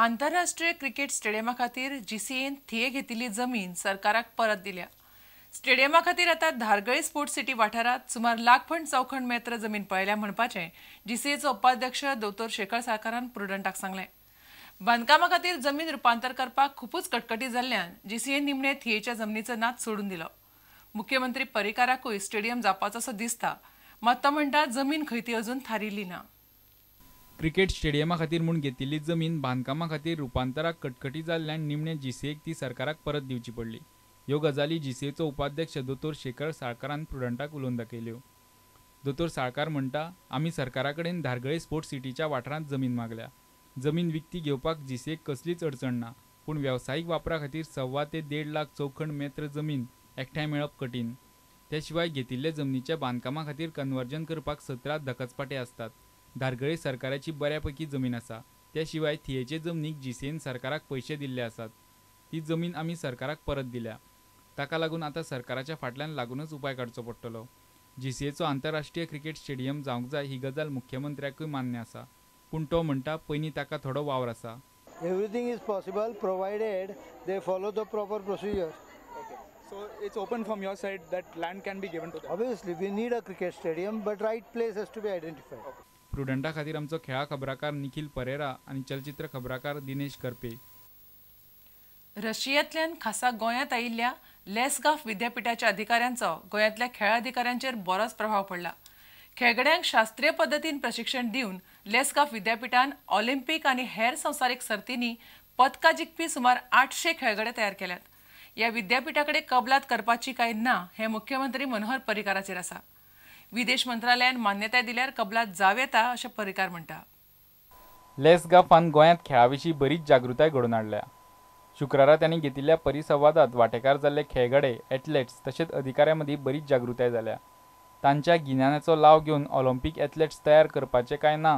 आंतरराष्ट्रीय क्रिकेट स्टेडियमा खातीर जीसीएन थिये घेतिल्ली जमीन सरकाराक परत दिल्या. स्टेडियमा खातीर आतां धारगळे स्पोर्ट्स सिटी वाठारांत सुमार लाखभर चौखण मेत्र जमीन पळयल्या म्हणपाचें जीसीएचो उपाध्यक्ष दोतोर शेखर साळकारान प्रुडंटाक सांगलें. बांदकामा खातीर जमीन रुपांतर करपाक खुबूच कटकटी जाल्ल्यान जीसीएन निमणे थियेच्या जमनीचो नाद सोडून दिलो. मुख्यमंत्री पर्रीकाराकूय स्टेडियम जावपाचो असो दिसता, मात तो म्हणटा जमीन खंय ती अजून थारिल्ली ना. क्रिकेट स्टेडियमा खातीर म्हूण घेतिल्ली जमीन बांदकामा खातीर रुपांतराक कटकटी जाल्ल्यान निमणे जीसीएक ती सरकाराक परत दिवची पडली. ह्यो गजाली जीसीएचो उपाध्यक्ष दोतोर शेखर साळकारान प्रुडंटाक उलोवन दाखयल्यो. दोतोर साळकार म्हणटा, आमी सरकारा कडेन धारगळे स्पोर्ट्स सिटीच्या वाठारांत जमीन मागल्या. जमीन विकती घेवपाक जीसीएक कसलीच अडचण ना, पूण वेवसायीक वापरा खातीर 1.25 ते 1.5 लाख चौखण मेत्र जमीन एकठांय मेळप कठीण. त्या शिवाय घेतिल्ले जमनीच्या बांदकामा खातीर कन्वर्जन करपाक 17 धकचपाटे आसतात. धारगळे सरकाराची बऱ्यापैकी जमीन आसा. त्या शिवाय थियेचे जमनीक जीसीएन सरकाराक पयशे दिल्ले आसात. ती जमीन आमी सरकाराक परत दिल्या. ताका लागून आतां सरकाराच्या फाटल्यान लागूनच उपाय काडचो पडटलो. जीसीएचो आंतरराष्ट्रीय क्रिकेट स्टेडियम जावंक जाय ही गजाल मुख्यमंत्र्याकूय मान्य आसा, पूण तो म्हणटा पयलीं ताका थोडो वावर आसा. Everything is possible provided they follow the proper procedure. So it's open from your side that land can be given to them. Obviously we need a cricket stadium, but right place has to be identified. प्रुडंटा खातीर आमचो खेळा खबराकार निखिल परेरा आनी चलचित्र खबराकार दिनेश करपे. रशियांतल्यान खासा गोंयांत आयिल्ल्या लेसगाफ विद्यापीठाच्या अधिकाऱ्यांचो गोंयांतल्या खेळा अधिकाऱ्यांचेर बरोच प्रभाव पडला. खेळगड्यांक शास्त्रीय पद्दतीन प्रशिक्षण दिवन लेसगाफ विद्यापीठान ऑलिम्पिक आनी हेर संवसारीक सर्तींनी पदकां जिखपी सुमार 800 खेळगडे तयार केल्यात. ह्या विद्यापीठा कडेन कबलात करपाची काय ना हें मुख्यमंत्री मनोहर पर्रीकाराचेर आसा. विदेश मंत्रालयान मान्यताय दिल्यार कबलात जावं येता अशें पर्रीकार म्हणटा. लेसगाफान गोंयांत खेळा विशीं बरीच जागृताय घडोवन हाडल्या. शुक्रारा तांणी घेतिल्ल्या परिसंवादांत वांटेकार जाल्ले खेळगडे, एथलेट्स तशेंच अधिकाऱ्यां मदीं बरीच जागृताय जाल्या. तांच्या गिन्यानाचो लाव घेवन ऑलिम्पिक एथलेट्स तयार करपाचें काय ना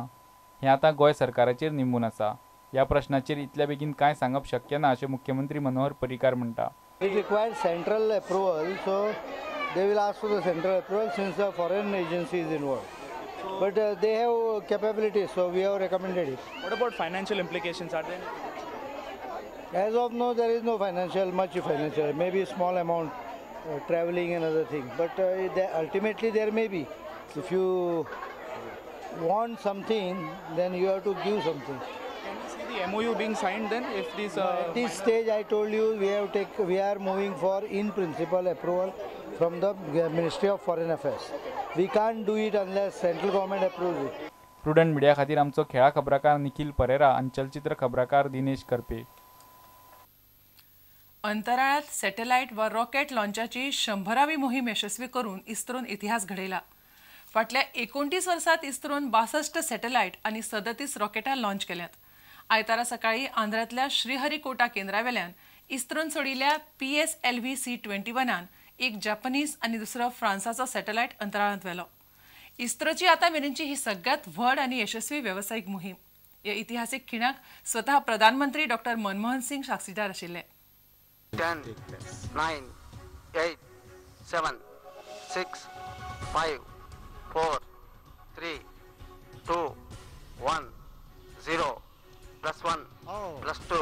हें आतां गोंय सरकाराचेर निंबून आसा. ह्या प्रश्नाचेर इतल्या बेगीन कांय सांगप शक्य ना अशें मुख्यमंत्री मनोहर पर्रीकार म्हणटा. It requires central approval, so they will ask for the central approval since the foreign agency is involved. But they have capabilities, so we have recommended it. What about financial implications? Are there? As of now, there is no financial, much financial, maybe small amount, traveling and other things. But ultimately there may be. If you want something, then you have to give something. Can you see the MOU being signed then? If these at this stage, I told you we are moving for in principle approval from the Ministry of Foreign Affairs. We can't do it unless central government approves it. Prudent media खातीर आमचो खेळा खबराकार निखिल परेरा आनी चलचित्र खबराकार दिनेश करपे. अंतराळात satellite वा rocket लॉन्चाची 100वी मोहीम यशस्वी करून इस्रोन इतिहास घडयला. फाटल्या 29 वर्सांत इस्रोन 62 सॅटेलायट आनी 37 रॉकेटां लॉन्च केल्यात. आयतारा सकाळी आंध्रांतल्या श्रीहरिकोटा केंद्रावेल्यान इस्रोन सोडिल्ल्या PSLV C-21 एक जपानीज आनी दुसरो फ्रांसाचो सॅटेलायट अंतराळांत व्हेलो. इस्रोची आतां मेरेनची ही सगळ्यांत व्हड आनी यशस्वी वेवसायीक मोहीम. ह्या इतिहासीक खिणाक स्वतः प्रधानमंत्री डॉक्टर मनमोहन सिंग साक्षीदार आशिल्ले. 10, 9, 8, 7, 6, 5, 4, 3, 2, 1, 0, +1, +2,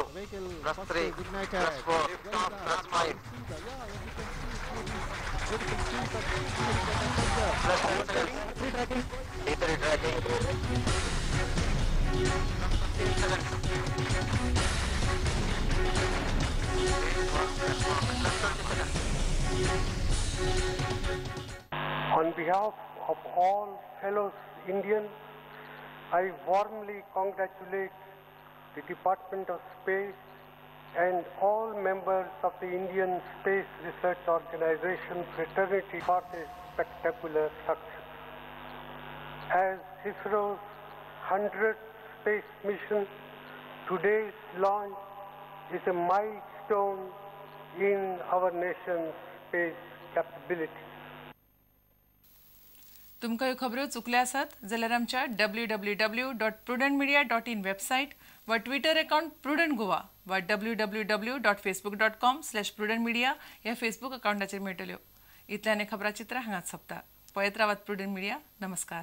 +3, +4, +5, +7, On behalf of all fellow Indians, I warmly congratulate the Department of Space and all members of the Indian Space Research Organization fraternity for this spectacular success. As ISRO's 100th space mission, today's launch is a milestone in our nation's space capability. तुमकां ह्यो खबऱ्यो चुकल्या आसात जाल्यार आमच्या www.prudentmedia.in website वा Twitter account prudent Goa वा www.facebook.com/prudentmedia ह्या Facebook अकाउंटाचेर मेळटल्यो. इतल्यान खबराचित्र हांगाच सोंपता. पळयत रावात प्रुडंट मिडिया. नमस्कार.